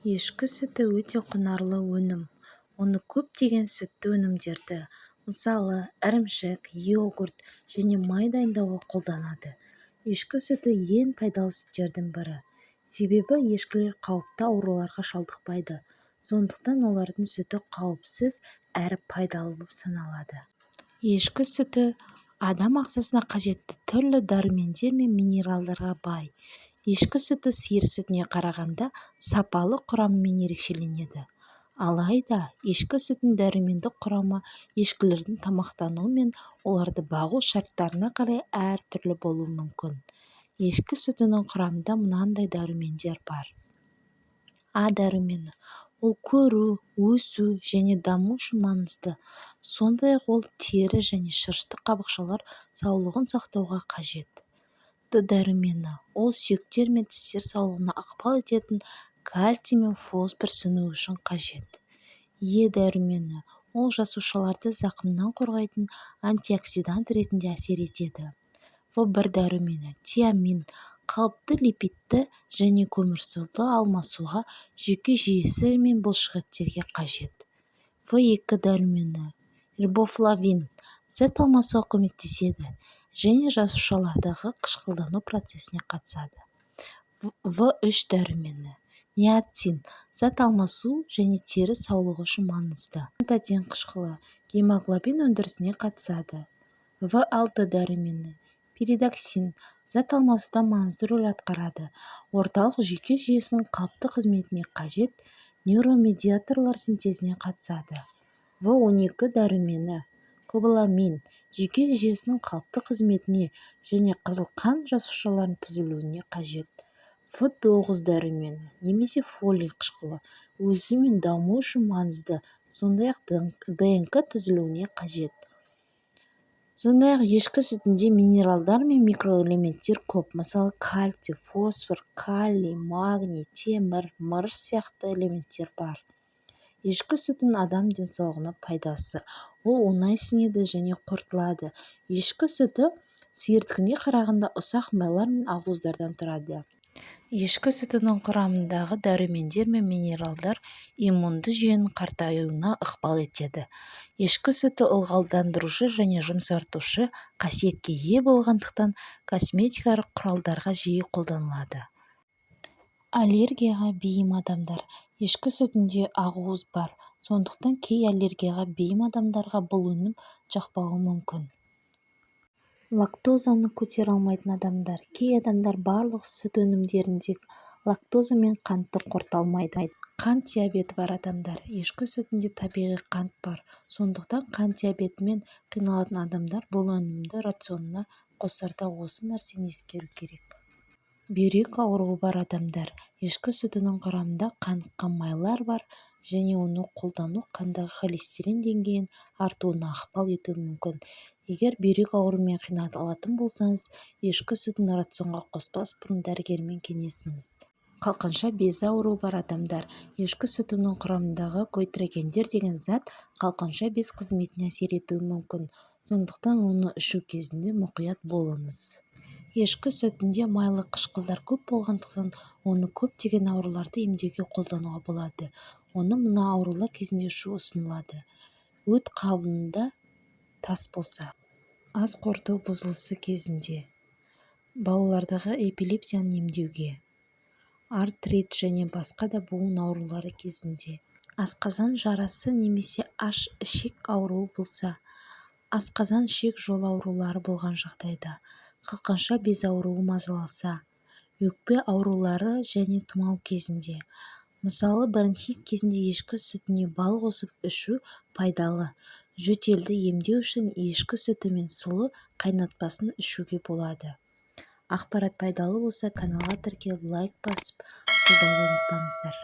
Ешкі сүті өте құнарлы өнім. Оны көптеген сүтті өнімдерді, мысалы, ірімшік, йогурт және май дайындауға қолданады. Ешкі сүті ең пайдалы сүттердің бірі. Себебі ешкілер қауіпті ауруларға шалдықпайды, сондықтан олардың сүті қауіпсіз әрі пайдалы болып саналады. Ешкі сүті адам ағзасына қажетті түрлі дәрумендер мен минералдарға бай. Ешкі сүті сиыр сүтіне қарағанда сапалы құрамымен ерекшеленеді. Алайда ешкі сүтінің дәрумендік құрамы ешкілердің тамақтануы мен оларды бағу шарттарына қарай әртүрлі болуы мүмкін. Ешкі сүтінің құрамында мынандай дәрумендер бар. А дәрумені: ол көру, өсу және даму үшін маңызды, сондай-ақ ол тері және шырышты қабықшалар саулығын сақтауға қажет. Д дәрумені: ол сүйектер мен тістер саулығына ықпал ететін кальций мен фосфор сіңуі үшін қажет. Е дәрумені: ол жасушаларды зақымнан қорғайтын антиоксидант ретінде әсер етеді. В1 дәрумені, тиамин, қалыпты липидті және көмірсулы алмасуға, жүйке жүйесі мен бұлшықеттерге қажет. В2 дәрумені, рибофлавин, зат алмасуға көмектеседі және жасушалардағы қышқылдану процесіне қатысады. В3 дәрумені, ниацин, зат алмасу және тері саулығы үшін маңызды. Пантотен қышқылы гемоглобин өндірісіне қатысады. В6 дәрумені, пиридоксин, зат алмасуда маңызды рөл атқарады, орталық жүйке жүйесінің қалыпты қызметіне қажет нейромедиаторлар синтезіне қатысады. В12 дәрумені, кобаламин, жүйке жүйесінің қалыпты қызметіне және қызыл қан жасушаларының түзілуіне қажет. В9 дәрумені немесе фолий қышқылы өсу мен даму үшін маңызды, сондай-ақ ДНК түзілуіне қажет. Сондай-ақ ешкі сүтінде минералдар мен микроэлементтер көп, мысалы, кальций, фосфор, калий, магний, темір, мырыш сияқты элементтер бар. Ешкі сүтінің адам денсаулығына пайдасы: ол оңай сіңеді және қорытылады. Ешкі сүті сиырдікіне қарағанда ұсақ майлар мен ақуыздардан тұрады. Ешкі сүтінің құрамындағы дәрумендер мен минералдар иммунды жүйенің қартаюына ықпал етеді. Ешкі сүті ылғалдандырушы және жұмсартушы қасиетке ие болғандықтан, косметикалық құралдарға жиі қолданылады. Аллергияға бейім адамдар: ешкі сүтінде ақуыз бар, сондықтан кей аллергияға бейім адамдарға бұл өнім жақпауы мүмкін. Лактозаны көтере алмайтын адамдар: кей адамдар барлық сүт өнімдеріндегі лактоза мен қантты қорыта алмайды. Қант диабеті бар адамдар: ешкі сүтінде табиғи қант бар, сондықтан қант диабетімен қиналатын адамдар бұл өнімді рационына қосарда осы нәрсені ескеру керек. Бүйрек ауруы бар адамдар: ешкі сүтінің құрамында қаныққан майлар бар және оны қолдану қандағы холестерин деңгейінің артуына ықпал етуі мүмкін. Егер бүйрек ауруымен қиналатын болсаңыз, ешкі сүтін рационға қоспас бұрын дәрігермен кеңесіңіз. Қалқанша безі ауруы бар адамдар: ешкі сүтінің құрамындағы гоитрогендер деген зат қалқанша без қызметіне әсер етуі мүмкін, сондықтан оны ішу кезінде мұқият болыңыз. Ешкі сүтінде майлы қышқылдар көп болғандықтан, оны көптеген ауруларды емдеуге қолдануға болады. Оны мына аурулар кезінде ішу ұсынылады: өт қабында тас болса, ас қорыту бұзылысы кезінде, балалардағы эпилепсияны емдеуге, артрит және басқа да буын аурулары кезінде, асқазан жарасы немесе аш ішек ауруы болса, асқазан-ішек жолы аурулары болған жағдайда, қалқанша без ауруы мазаласа, өкпе аурулары және тұмау кезінде. Мысалы, бронхит кезінде ешкі сүтіне бал қосып ішу пайдалы. Жөтелді емдеу үшін ешкі сүті мен сұлы қайнатпасын ішуге болады. Ақпарат пайдалы болса, каналға тіркеліп, лайк басып, қолдауды ұмытпаңыздар.